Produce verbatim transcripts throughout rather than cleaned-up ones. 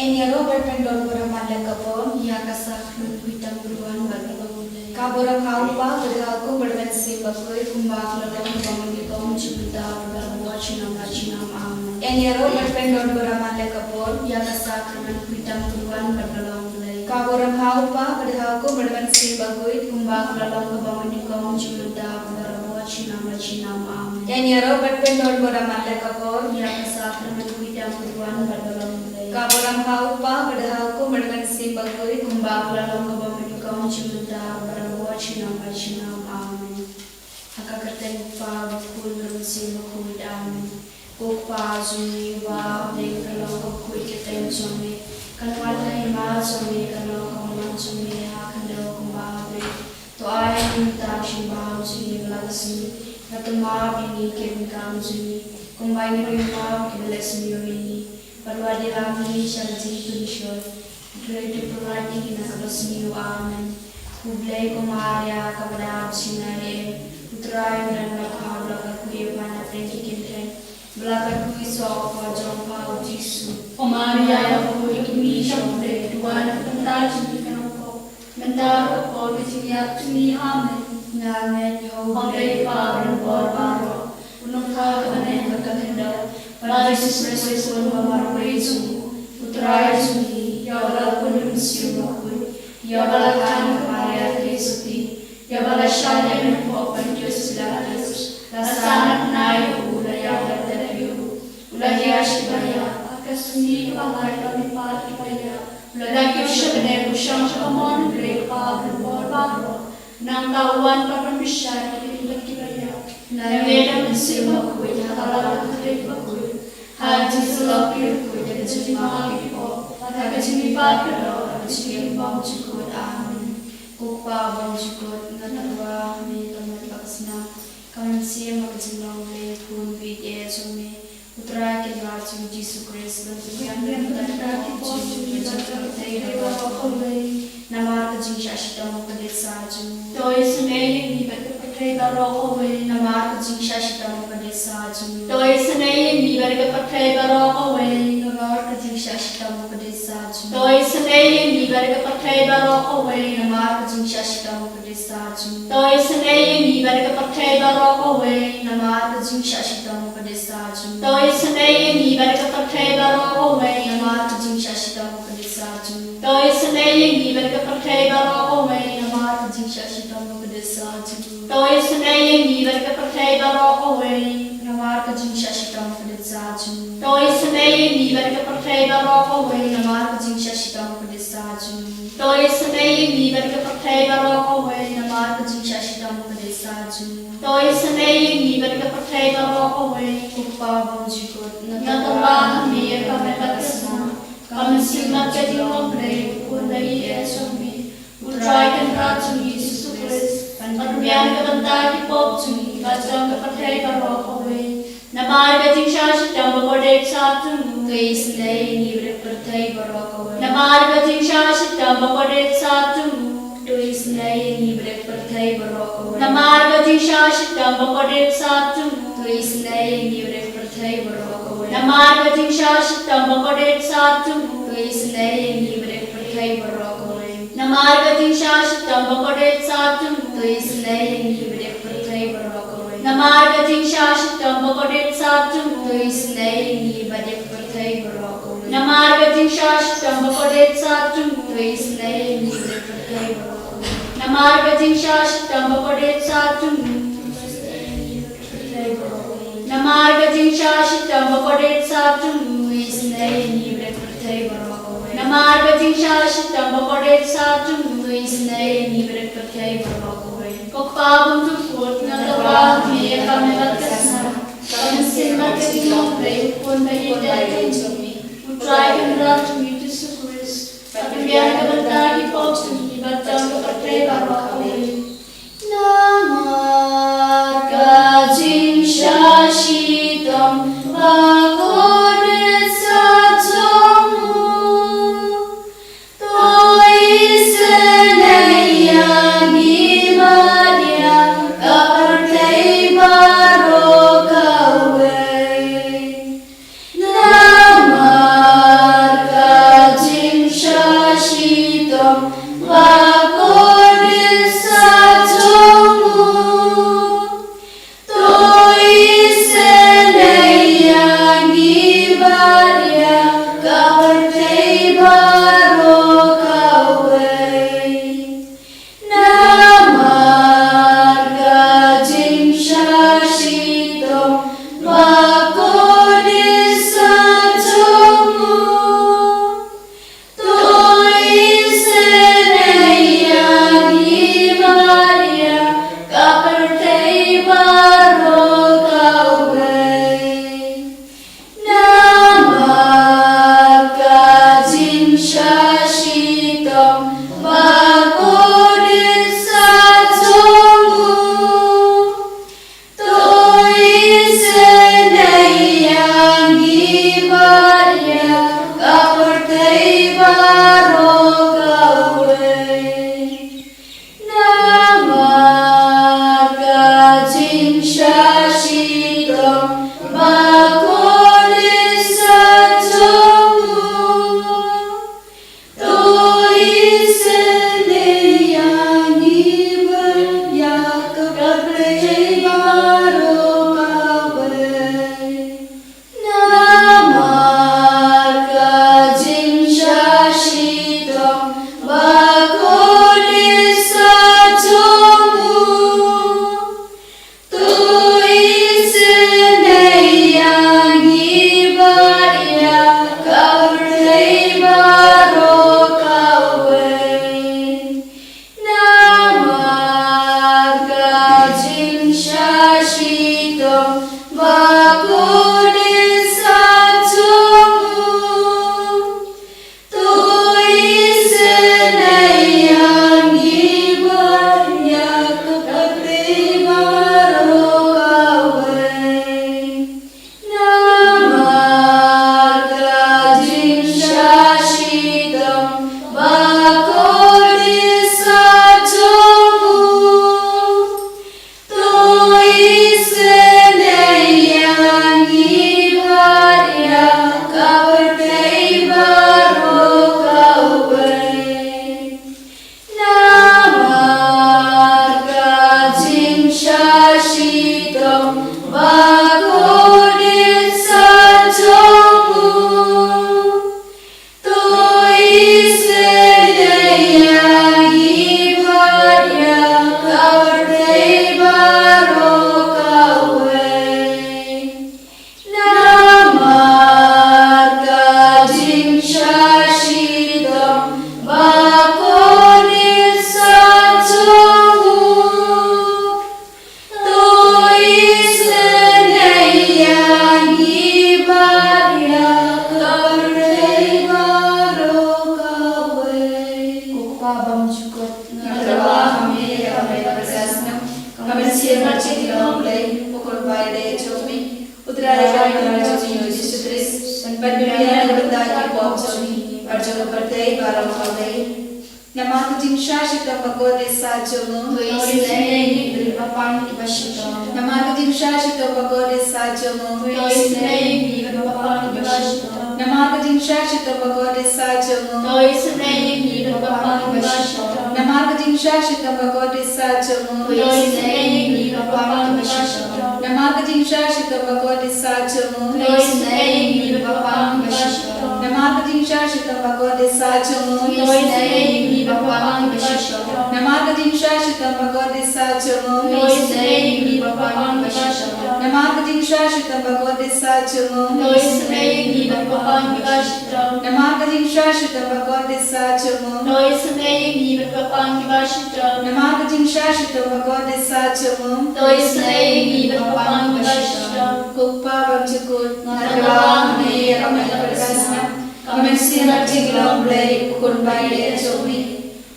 Ïa Robert Pendon Bora Malek ka por, ïa ka sakrament pyndonkam kyrwan bad ka long Blei. Ka bor ha u Kpa bad ha u Khun bad ha u Mynsiem Bakhuid, kumba ka la long kaba mynnyngkong, mynta bad barabor, junom la junom. Amen. Ïa Robert Pendon Bora Malek ka por, ïa ka sakrament pyndonkam kyrwan bad ka long Blei. Ka bor ha u Kpa bad ha u Khun bad ha u Mynsiem Bakhuid, kumba ka la long kaba mynnyngkong, mynta bad barabor, junom la junom. Amen. Ïa Robert Pendon Bora Malek ka por, ïa ka sakrament pyndonkam kyrwan bad ka long Blei. Ka bor ha u Kpa bad ha u Khun bad ha u Mynsiem Bakhuid, kumba ka la long kaba mynnyngkong, mynta bad barabor, junom la junom. Amen. Ha ka kyrteng u Kpa, u Khun bad u Mynsiem Bakhuid. Amen. Ko Kpa jong ngi uba ha bneng, kan long ka kyrteng jong me, kan wan ka hima jong me, kan long ka mon jong me ha khyndew kumba ha bneng. To ai mynta ka jingbha jong ngi ha kane ka sngi, bad to map ïa ngi ki ryngkat jong ngi, kumba ngi ruh ngi map ïa kiba leh sniew ïa ngi. Bad wat ïalam ngi sha ka jingpynshoi, hynrei to pynlait ïa ngi na kaba sniew. Amen. Khublei ko Maria, kaba dap synñiang, U Trai u don bad pha, ba la kyrkhu ïa pha na pdeng ki kynthei, ba la kyrkhu ïa u kpoh jong pha u Jisu. Ko Maria bakhuid, khmih ïa ngi ki kynthei, to ha ka por jong ka jingïap. Mynta ruh ha ka por ka jingïap jong ngi. Amen. Nga ngeit ïa U Blei Kpa Uba Donbor Baroh, U Nongthaw ha bneng bad ha khyndew, bad U Jisu Khrist U Khun ba marwei jong U Trai jong ngi, ïa uba la pun da U Mynsiem Bakhuid, ïa uba la kha na ka Maria Theisotti, ïa uba la shah ïa ka pop Pontius Pilatus, la sah na ka bnai, u la ïap bad la tep ïa u, u la hiar sha ki baïap, ha ka sngi kaba lai ka la mihpat ïa ki baïap, u la kiew sha bneng, u shong sha kamon U Blei Kpa Uba Donbor Baroh. Nangta u wan pat ban pynshai ïa ki ïing bad ki baïap. Nangta u wan da U Mynsiem Bakhuid, ha ka lad ka kyrteng bakhuid, ha ka jingïasyllok ki riewkhuid, ha ka jingmap ïa ki pop, ha ka jingmihpat ka doh, ha ka jingim bymjukut. Amen. Ko Kpa bymjukut, nga tyrwa ha me ka met bad ka snam, ka mynsiem bad ka jinglong Blei, Khun baieit jong me, U Trai Kynrad jong ngi U Jisu Khrist, ban pynbiang ïa ka bynta ki pop jong ngi bad jong ka pyrthei baroh kawei. Namar ka jingshah shitom u kordit sah jong u, to isynei ïa ngi bad ka pyrthei baroh kawei. Namar ka jingshah shitom u kordit sah jong u, to isynei ïa ngi bad ka pyrthei baroh kawei. Namar ka jingshah shitom u kordit sah jong u, to isynei ïa ngi bad ka pyrthei baroh kawei. Namar ka jingshah shitom u kordit sah jong u, to isynei ïa ngi bad ka pyrthei baroh kawei. Namar ka jingshah shitom u kordit sah jong u, to isynei ïa ngi bad ka pyrthei baroh kawei. Namar ka jingshah shitom u kordit sah jong u, to isynei ïa ngi bad ka pyrthei baroh kawei. Namar ka jingshah shitom u kordit sah jong u, to isynei ïa ngi bad ka pyrthei baroh kawei. Namar ka jingshah shitom u kordit sah jong u, to isynei ïa ngi bad ka pyrthei baroh kawei. Namar ka jingshah shitom u kordit sah jong u, to isynei ïa ngi bad ka pyrthei baroh kawei. Namar ka jingshah shitom u kordit sah jong u, to isynei ïa ngi bad ka pyrthei baroh kawei. Ko Kpa bymjukut, nga tyrwa ha me ïa ka met bad ka snam, ka mynsiem bad ka jinglong Blei, U Khun baieit jong me, U Trai Kynrad jong ngi U Jisu Khrist, ban pynbiang ïa ka bynta ki pop jong ngi bad jong ka pyrthei baroh kawei. Namar ka jingshah shitom ba kordit sah jong u, to isynei ïa ngi bad ka pyrthei baroh kawei. Namar ka jingshah shitom ba kordit sah jong u, to isynei ïa ngi bad ka pyrthei baroh kawei. Namar ka jingshah shitom ba kordit sah jong u, to isynei ïa ngi bad ka pyrthei baroh kawei. Namar ka jingshah shitom ba kordit sah jong u, to isynei ïa ngi bad ka pyrthei baroh kawei. Namar ka jingshah shitom ba kordit sah jong u, to isynei ïa ngi bad ka pyrthei baroh kawei. Namar ka jingshah shitom ba kordit sah jong u, to isynei ïa ngi bad ka pyrthei baroh kawei. Namar ka jingshah shitom ba kordit sah jong u, to isynei ïa ngi bad ka pyrthei baroh kawei. Namar ka jingshah shitom ba kordit sah jong u, namar ka jingshah shitom ba kordit sah jong u, to isynei ïa ngi bad ka pyrthei baroh kawei. Namar ka jingshah shitom ba kordit sah jong u, to isynei ïa ngi bad ka pyrthei baroh kawei. Ko Kpa bymjukut, nga tyrwa ha me ïa ka met bad ka snam, ka mynsiem bad ka jinglong Blei, U Khun baieit jong me, U Trai Kynrad jong ngi U Jisu Khrist, ban pynbiang ïa ka bynta ki pop jong ngi bad jong ka pyrthei baroh kawei. Namar ka jingshah shitom ba kordit sah jong u, to isynei ïa ngi bad ïa ka pyrthei baroh kawei. Namar ka Ba kordit sa jong u. To isynei ïa ngi bad ïa ka pyrthei baroh kawei. Namar ka jingshah shitom ba kordit sa jong u. To isynei ïa ngi bad ïa ka pyrthei baroh kawei. Namar ka jingshah shitom ba kordit sa jong u. To isynei ïa ngi bad ïa ka pyrthei baroh kawei. Namar ka jingshah shitom ba kordit sa jong u. To isynei ïa ngi bad ïa ka pyrthei baroh kawei. Namar ka jingshah shitom ba kordit sa jong u. To isynei ïa ngi bad ïa ka pyrthei baroh kawei. Namar ka jingshah shitom ba kordit sa jong u. To isynei ïa ngi bad ïa ka pyrthei baroh kawei. Namar ka jingshah shitom ba kordit sa jong u. To isynei ïa ngi bad ïa ka pyrthei baroh kawei. Namar ka jingshah shitom ba kordit sa jong u. To isynei ïa ngi bad ïa ka pyrthei baroh kawei. Namar ka jingshah shitom ba kordit sa jong u. To isynei ïa ngi bad ïa ka pyrthei baroh kawei. Ko Kpa bymjukut, nga tyrwa ha me ïa ka met ka jingïaseng, ka mynsiem bad ka jinglong U Blei, U Kpa uba ïeit jong me. U Trai uba ïeit jong ngi U Jisu Khrist, ban pynbiang ïa ka bynta ki pop jong ngi bad jong ka pyrthei baroh kawei. Namar ka jingshah shitom ba kordit sa jong u. To isynei ïa ngi bad ïa ki bapang kiba shitom. Namar ka jingshah shitom ba kordit sa jong u. To isynei ïa ngi bad ïa ki bapang kiba shitom. Namar ka jingshah shitom ba kordit sa jong u. To isynei ïa ngi bad ïa ki bapang kiba shitom. Namar ka jingshah shitom ba kordit sa jong u. To isynei ïa ngi bad ïa ki bapang kiba shitom. Namar ka jingshah shitom ba kordit sa jong u. To isynei ïa ngi bad ïa ki bapang kiba shitom. Namar ka jingshah shitom ba kordit sa jong u. To isynei ïa ngi bad ïa ki bapang kiba shitom. Namar ka jingshah shitom ba kordit sa jong u. To isynei ïa ngi bad ïa ki bapang kiba shitom. Namar ka jingshah shitom ba kordit sa jong u. To isynei ïa ngi bad ïa ki bapang kiba shitom. Namar ka jingshah shitom ba kordit sa jong u. To isynei ïa ngi bad ïa ki bapang kiba shitom. Namar ka jingshah shitom ba kordit sa jong u. To isynei ïa ngi bad ïa ki bapang kiba shitom. Ko Kpa bymjukut, nga tyrwa ha me ïa ka met ka jingïaseng, ka mynsiem bad ka jinglong U Blei, U Kpa uba ïeit jong me.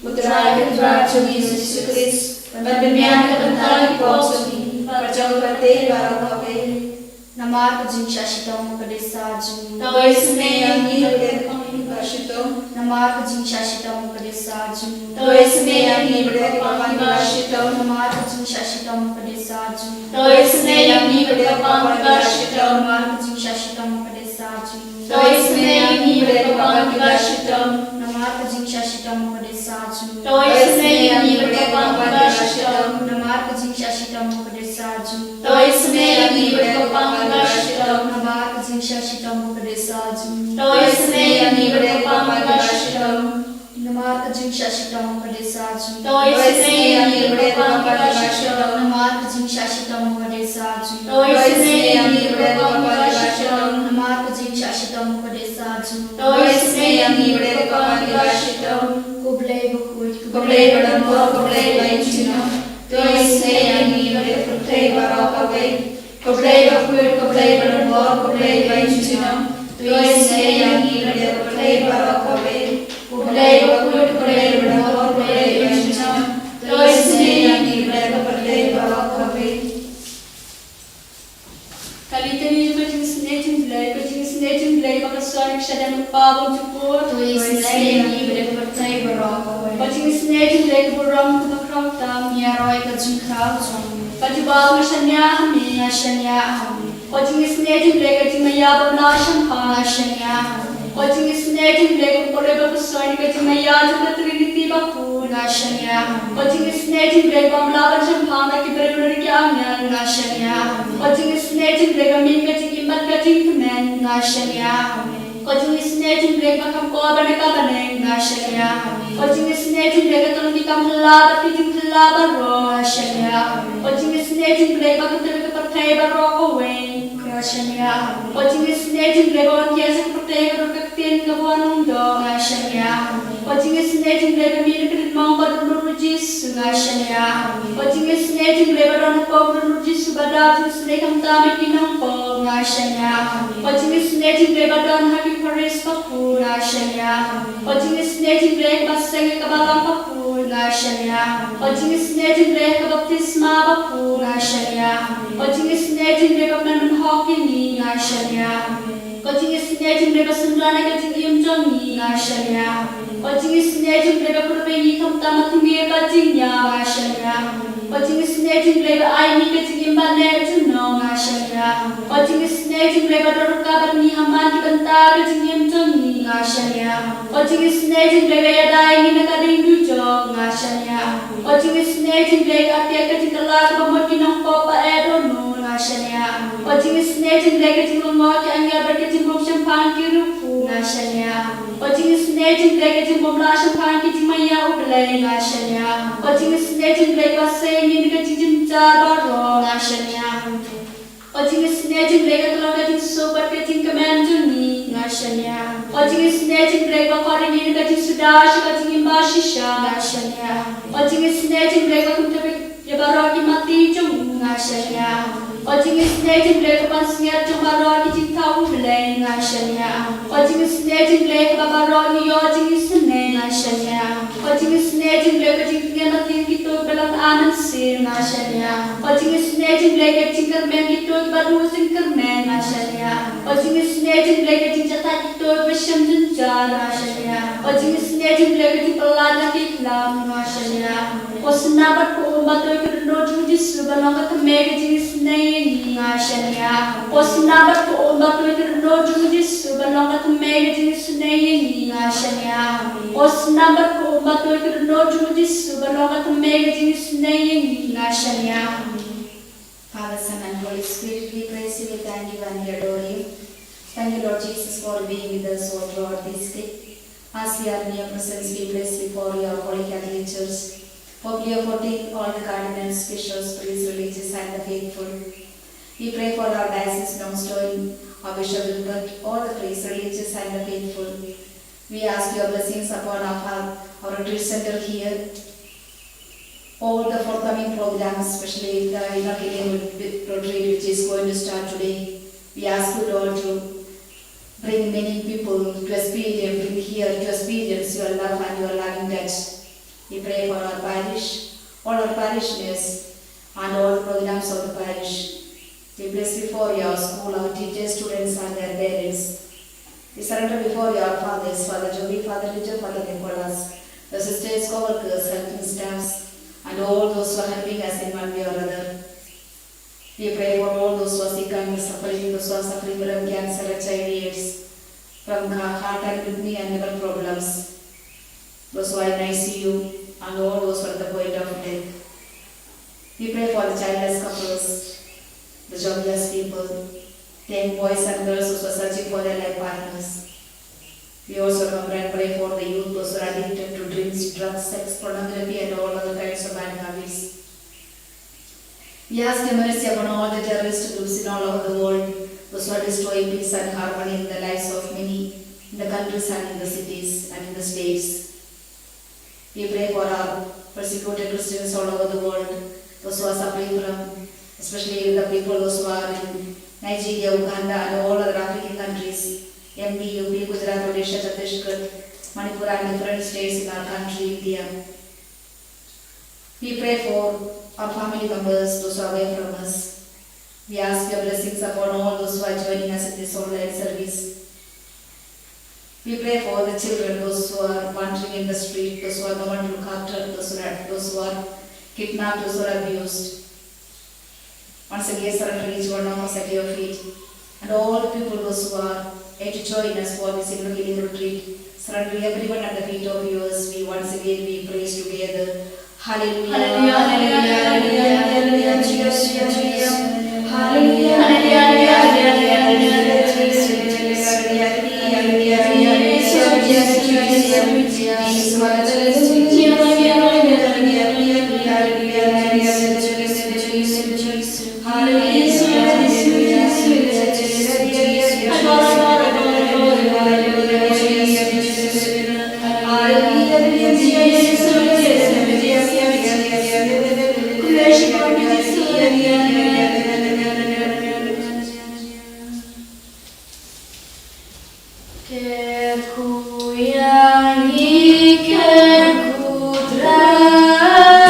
U Trai uba ïeit jong ngi U Jisu Khrist, ban pynbiang ïa ka bynta ki pop jong ngi bad jong ka pyrthei baroh kawei. Namar ka jingshah shitom ba kordit sa jong u. To isynei ïa ngi bad ïa ki bapang kiba shitom. Namar ka jingshah shitom ba kordit sa jong u. To isynei ïa ngi bad ïa ki bapang kiba shitom. Namar ka jingshah shitom ba kordit sa jong u. To isynei ïa ngi bad ïa ki bapang kiba shitom. Namar ka jingshah shitom ba kordit sa jong u. To isynei ïa ngi bad ïa ki bapang kiba shitom. Namar ka jingshah shitom ba kordit sa Namar ka jingshah shitom ka dei sa jong. To isynei ïa ngi bad ka pang ka shitom. Namar ka jingshah shitom ka dei sa jong. To isynei ïa ngi bad ka pang ka shitom. Namar ka jingshah shitom ka dei sa jong. To isynei ïa ngi bad ka pang ka shitom. Namar ka jingshah shitom ka dei sa jong. To isynei ïa ngi bad ka pang ka shitom. Namar ka jingshah shitom ka dei sa jong. To isynei ïa ngi bad ka pang ka shitom. Ko Blei bakhuid, ko Blei badonbor, ko Blei ba ïeit junom. To isynei ïa ngi bad ka pyrthei baroh kawei. Ko Blei bakhuid, ko Blei badonbor, ko Blei ba ïeit junom. To isynei ïa ngi bad ka pyrthei baroh kawei. Ko Blei bakhuid, ko Blei badonbor, ko Blei ba ïeit junom. To isynei ïa ngi bad ka pyrthei baroh kawei. Kali kali ka jingisynei jong U Blei, ka jingisynei jong U Blei ba ka soi ka shadem u Pa bymjukut. To isynei ïa ngi bad ka pyrthei baroh kawei. Ka jingisynei jong U Blei ka burom kaba khraw tam. Ïaroh ïa ka jingkhraw jong me. Ka jubab nga shaniah ha me. Nga shaniah ha me. Ka jingisynei jong U Blei ka jingmaïa bym lah shemphang. Nga shaniah ha me. Ka jingisynei jong U Blei ka pule ba ka soi ka jingmaïa jong ka Trinity bakhuid. Nga shaniah ha me. Ka jingisynei jong U Blei bym lah ban shemphang da ki briew ne da ki angel. Nga shaniah ha me. Ka jingisynei jong U Blei ka mih ka jingim bad ka jingkmen. Nga shaniah ha me. Ka jingisynei jong U Blei ba kham kor ban ïa ka bneng. Nga shaniah ha me. Ka jingisynei jong U Blei ka tyllong ki kam phylla bad ki jingphylla baroh. Nga shaniah ha me. Ka jingisynei jong U Blei ba ka tyrwa ka pyrthei baroh kawei. Nga shaniah ha me. Ka jingisynei jong U Blei ba wan kiar sha ka pyrthei ka dur ka ktien kaba wan ym doh. Nga shaniah ha me. Ka jingisynei jong U Blei ba mih na ka rit mong ka dohnud u Jisu. Nga shaniah ha me. Ka jingisynei jong U Blei ba don hapoh ka dohnud u Jisu ba dap jingisynei khamtam ïa ki nongpop. Nga shaniah ha me. Ka jingisynei jong U Blei ba don ha ki Eucharist bakhuid. Nga shaniah ha me. Ka jingisynei jong U Blei kaba seng ïa kaba long bakhuid. Nga shaniah ha me. Ka jingisynei jong U Blei ka baptisma bakhuid. Nga shaniah ha me. Ka jingisynei jong U Blei ba kmen ban hok ïa ngi. Nga shaniah ha me. Ka jingisynei jong U Blei ba synran ïa ka jingim jong ngi. Nga shaniah ha me. Ka jingisynei jong U Blei ba kurup ïa ngi khamtam ha tynrai bad jingïap. Nga shaniah ha me. Ka jingisynei jong U Blei ba ai ïa ngi ka jingim bad neh junom. Nga shaniah ha me. Ka jingisynei jong U Blei ba don ryngkat bad ngi ha man ki bynta ka jingim jong ngi. Nga shaniah ha me. Ka jingisynei jong U Blei ba ïada ïa ngi na ka ding dujok. Nga shaniah ha me. Ka jingisynei jong U Blei ka atiat ka jingkylla kaba mut ki nongpop ba eh dohnud. Nga shaniah ha me. Ka jingisynei jong U Blei ka jinglyngngoh ki angel bad ka jingbymshemphang ki riewkhuid. Nga shaniah ha me. Ka jingisynei jong U Blei ka jingbymlah shemphang ki jingmaïa U Blei. Nga shaniah ha me. Ka jingisynei jong U Blei kaba sei ïa ngi na ka jingjynjar baroh. Nga shaniah ha me. Ka jingisynei jong U Blei ka tyllong ka jingsuk bad ka jingkmen jong ngi. Nga shaniah ha me. Ka jingisynei jong U Blei kaba khot ïa ngi na ka jingsuda sha ka jingim bashisha. Nga shaniah ha me. Ka jingisynei jong U Blei ka kumta ïa baroh ki mati jong u. Nga shaniah ha me. Ka jingisynei jong U Blei ka pansngiat jong baroh ki jingthaw U Blei. Nga shaniah ha me. Ka jingisynei jong U Blei kaba baroh ngi ïoh jingisynei. Nga shaniah ha me. Ka jingisynei jong U Blei ka jingtngen bad tngen kito kiba long ka mynsiem. Nga shaniah ha me. Ka jingisynei jong U Blei ka jingkyrmen kito kiba duh jingkyrmen. Nga shaniah ha me. Ka jingisynei jong U Blei ka jingjahthait kito kiba shem jynjar. Nga shaniah ha me. Ka jingisynei jong U Blei ka jingpyllait na ki khlam. Nga shaniah ha me. Ko Snam bad ko Um Batui ka dohnud jong u Jisu ban long ka thymmei ka jingisynei ïa ngi. Nga shaniah ha me. Ko Snam bad ko Um Batui ka dohnud jong u Jisu ban long ka thymmei ka jingisynei ïa ngi. Nga shaniah ha me. Ko Snam bad ko Um Batui ka dohnud jong u Jisu ban long ka thymmei ka jingisynei ïa ngi. Nga shaniah ha me. Father, Son, and Holy Spirit, we praise you, we thank you, and we adore you. Thank you, Lord Jesus, for being with us all throughout this day. As we are in your presence, we bless you for your holy Catholic Church, for we have ordained all the cardinals, bishops, priests, religious, and the faithful. We pray for our diocese, Nongstoiñ, our Bishop Gilbert, all the priests, religious, and the faithful. We ask your blessings upon our, our retreat center here. All the forthcoming programs, especially the Inner Healing Retreat, which is going to start today, we ask you, Lord, to bring many people to experience, bring here to experience your love and your loving touch. We pray for our parish, all our parishioners, and all the programs of the parish. We place before you our school, our teachers, students, and their parents. We surrender before you our fathers, Father Joby, Father Richard, Father Nicholas, the sisters, co-workers, helping staffs, and all those who are helping us in one way or other. We pray for all those who are sick and suffering, those who are suffering from cancer, H I V, AIDS, from heart and kidney and liver problems, those who are in I C U, and all those who are at the point of death. We pray for the childless couples, the jobless people, the young boys and girls who are searching for their life partners. We also remember and pray for the youth, those who are addicted to drinks, drugs, sex, pornography, and all other kinds of bad habits. We ask your mercy upon all the terrorist groups in all over the world, those who are destroying peace and harmony in the lives of many, in the countries and in the cities and in the states. We pray for our persecuted Christians all over the world, those who are suffering from, especially the people, those who are in Nigeria, Uganda, and all other African countries, M P, U P, Gujarat, Odisha, Chhattisgarh, Manipur, and different states in our country, India. We pray for our family members, those who are away from us. We ask your blessings upon all those who are joining us in this online service. We pray for the children, those who are wandering in the street, those who are no one to look after, those who are, those who are kidnapped, those who are abused. Once again, surrendering each one of us at your feet. And all people, those who are here to join us for this inner healing retreat, surrendering everyone at the feet of yours, we once again we praise together. Hallelujah, hallelujah, hallelujah, hallelujah, Jesus, Jesus. Hallelujah, hallelujah, hallelujah, hallelujah, Jesus, Jesus, Jesus. Kyrkhu ïa ngi, kyrkhu Trai.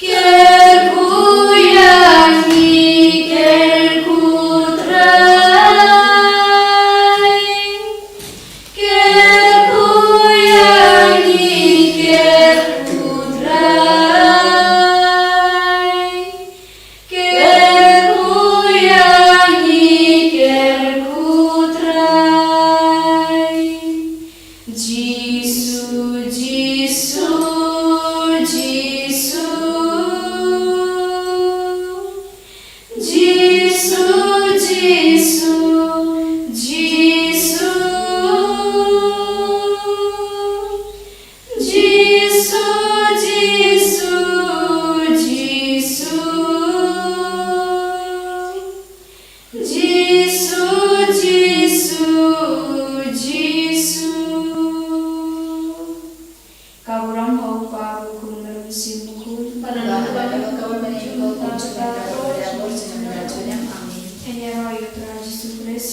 Kyrkhu ïa ngi, kyrkhu Trai. Kyrkhu ïa ngi, kyrkhu Trai. Kyrkhu ïa ngi, kyrkhu Trai. Jisu, Jisu, Jisu. Jisu, Jisu, Jisu. Jisu, Jisu, Jisu. Jisu, Jisu, Jisu. Ka burom ha u Kpa, u Khun, bad u Mynsiem Bakhuid. Amen. Ïaroh ïa u Trai Jisu Khrist.